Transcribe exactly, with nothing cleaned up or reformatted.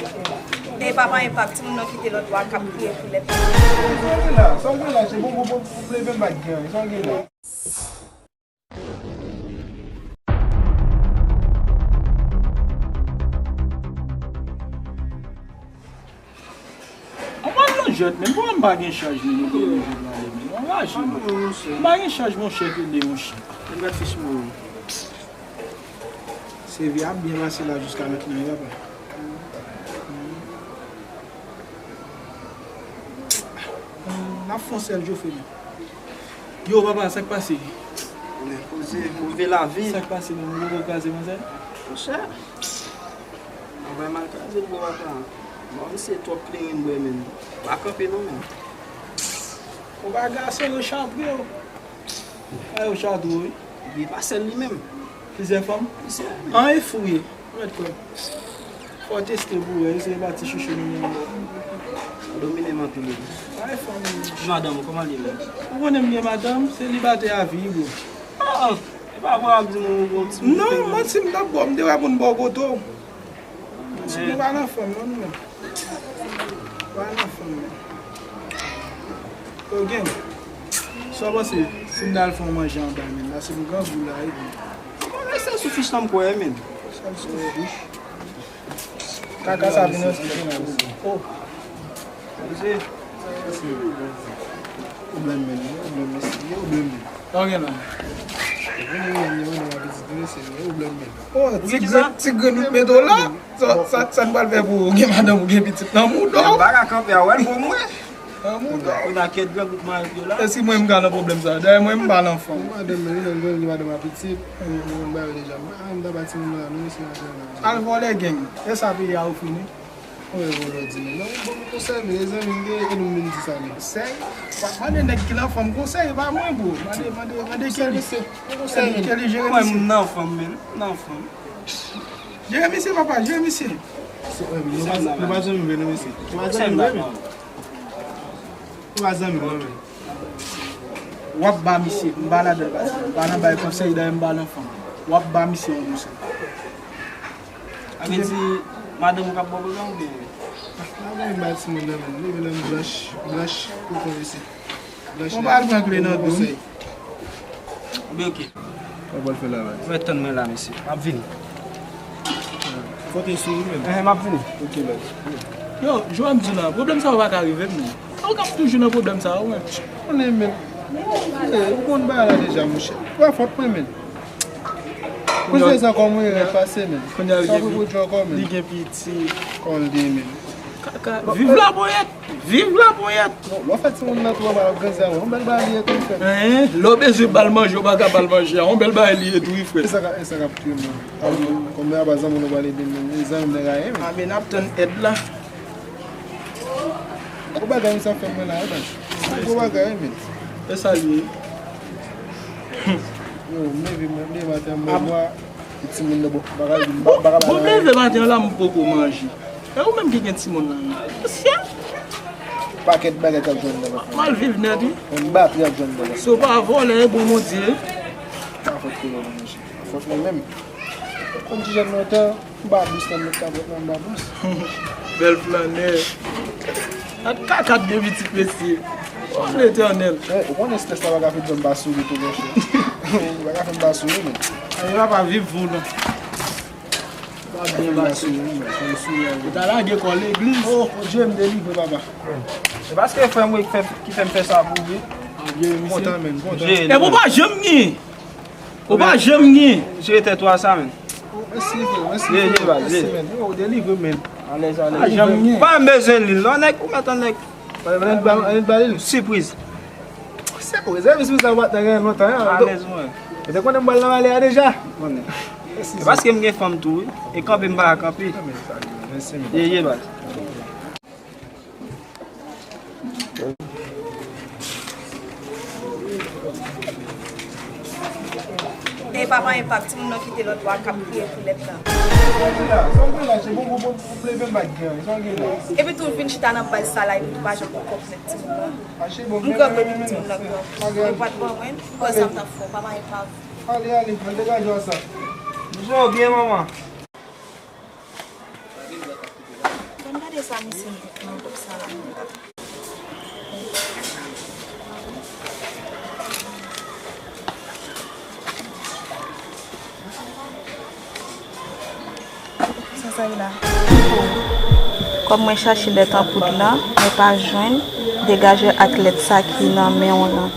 E papa enpak, timoun nan kite lòt bò a k ap kriye pou lèt. Sa w gen la, sa w gen la, se bon, bon, bon, bon, leve m pa t gen, sa w gen la. Anba nan jwèt, men pou m pa gen chaj, men nou gen jwèt la, men nou anraje, men. M pa gen chaj, monchè, kele, monchè. Mwen gad fich mwen. Se vi ap byen pase la jiska mentnan, wi, papa. N ap fè yon sèl jou fini. Yo, papa, sa k pase? Men koze, move lavi. Sa k pase, men? Ou poko kraze, manzè? Monchè, travay mal kraze l, gwo papa. Bon, misye twòp kleren bwè, men. Pa kanpe non, men. Ou pa gason yo chapri yo. A yo chapri yo, wi. Li pa sèl li menm. Plizyè fanm? Plizyè. An e fou ye. Ou mèt kwè. Fò w teste pou wè, se pa ti chouchou nou menm non. Domine m anpil wi. Ay fanmi. Madanm ou kòman li menm? Ou konnen m gen madanm, selibatè a vi bro. Ah, ah. E pa vre w ap di m ou gon ti moun. Non, manti m t ap ba w, m te wè pou n bò kote w. Manti m ou pa nan fanm non nou menm. Ou pa nan fanm menm. Yo, gang, sa w panse si m ta al fè yon manje anba menm? La se pou grangou la wi. Mwen rete sou fich lan m kwè menm. Sèl sou fich. Kaka sa vin ansanm. Oh. Pwoblèm men, pwoblèm men, pwoblèm men. Sa w gen la? Vini, vini, vini, vini, pwoblèm men. Oh, ti grenn, ti grenn ou mete w la. Sa, sa, sa n pral fè pou ou? Gen madanm ou gen pitit nan mouda w? M pa ka kanpe a wè l pou mwen. Nan mouda w. Ou nan kèt grangou k mare pye w la. E si mwen m ka nan pwoblèm sa? Dayè mwen m pa nan fanm. Madanm mwen, li nan grann, li madanm a pitit. Mwen ba yo deja. Mwen ta ba timoun nan, nou mesye nan grann. Al vòlè gang. E sa peyi a ofri nou? Mwen vòlè di men. Non, bon konsèy, men zanmi m gen, e nou vin di sa men. Konsèy? W ap mande nèg ki nan fanm konsèy, e pa mwen bro. Mande, mande, mande Kelly. Konsèy, men. Kelly jere misye. Mwen m nan fanm men, m nan fanm. Jere misye papa, jere misye. Se, eh, nou pa, nou pa zanmi vre non mesye. Nou pa zanmi vre men. Nou pa zanmi vre men. W ap ba misye, m pa ladan l pase. M pa nan bay konsèy, dayè m pa nan fanm. W ap ba misye yon konsèy. Sa vle di, madanm ou k ap ba w pwoblèm oubyen? Madanm m ba timoun nan men. Li menm blanch, blanch, koko mesye. Bon, pa al pran kle nan do m. Oubyen, ok. Sa w pral fè la, baz? Mwen tann mwen la, mesye. M ap vini. Kote sou ou menm? Ehe, m ap vini. Ok, baz. Yo, jan m di w la, pwoblèm sa yo pa ka rive m, men. Ou k ap toujou nan pwoblèm sa yo, men. Konnen, men. Ou konn bagay la deja, monchè. Pa fòt mwen, men. Kounye a sa kòm mwen rèd pase, men. Kounye a li gen pi-, li gen pitit. Kòm li, men. Kaka. Viv la ponyèt. Viv la ponyèt. Non, lè w fè timoun nan tou anba, l ap grandi a mwen. Yon bèl bagay li ye tou, frè. Hein? Lè w bezwen ba l manje, ou pa ka ba l manje a. Yon bèl bagay li ye tou, wi, frè. E sa k ap, e sa k ap touye m nan. Kòm mwen ap zanmi nou pale de mwen, e zanmi m nan rayi, men. A, men n ap tann èd la. Gwo bagay misye ap fè mwen la, wi, baz. Se gwo bagay, wi, men. E sa l ye. Yo, m leve, m leve maten, m bwè bwa. Ti moun nan bon, bagay, m pa, m pa ka ba la. Bon, m leve maten an la, m poko manje. E ou menm ki gen timoun nan men? Mesye! Pakèt bagay k ap jwenn nan men. M al viv nèt, wi. Yon batri ap jwenn nan men. Si w pa vòlè, e bon Bondye. Pa fòt kolon nan mesye. Fòt mwen menm. Konn ti jèn lontan, m pa dous nan met kapòt nan, m pa dous. Bèl flannè. Gad kaka de pitit mesye. O Letènèl. Eh, ou konnen strès la pa ka fè m pa souri tou, monchè. Pa ka fè m pa souri, men. Ay, papa, viv vou, non. Pa byen pase. Ou ta lage kò legliz. Oh, Bondye, m delivre, papa. E paske frè m wi ki fè, ki fè m fè sa pou ou, wi. Kontan, men, kontan. Epi ou pa janm gen. Ou pa janm gen. Jere tèt ou a sa, men. Mèsi, frè, mèsi, frè. Mèsi, men. Yo, ou delivre, men. Alèz, alèz. Pa janm gen. Pa bezwen lil, non, nèg, ou mèt an nèg. Annik ba, annik ba lil, sipriz. Se pou rezève sou sa w pa t nan gen lontan an. Alèz mwen. Ou te konnen m pral nan vale a deja. Konnen. E paske m gen fanm tou, wi. E kanpe m pa ka kanpe. Mèsi, men. Ye, ye, baz. E papa enpak, timoun nan kite lòt bò a k ap kriye pou lèt la. Epi tou, l vin chita nan baz sa la, epi tou pa janm pran kòb nèt timoun nan. M kanpe pou timoun nan pran. Li pa t ban mwen, m kwè sa m t ap fè, papa enpak. Ale, ale, al degaje w sa. Bonjou, byen, manman. Gade sa misye met nan bòks sa la menm la. Sa sa ye la? Kòm mwen chache lèt an poud lan, mwen pa jwenn, degaje ak lèt sa ki nan men w lan.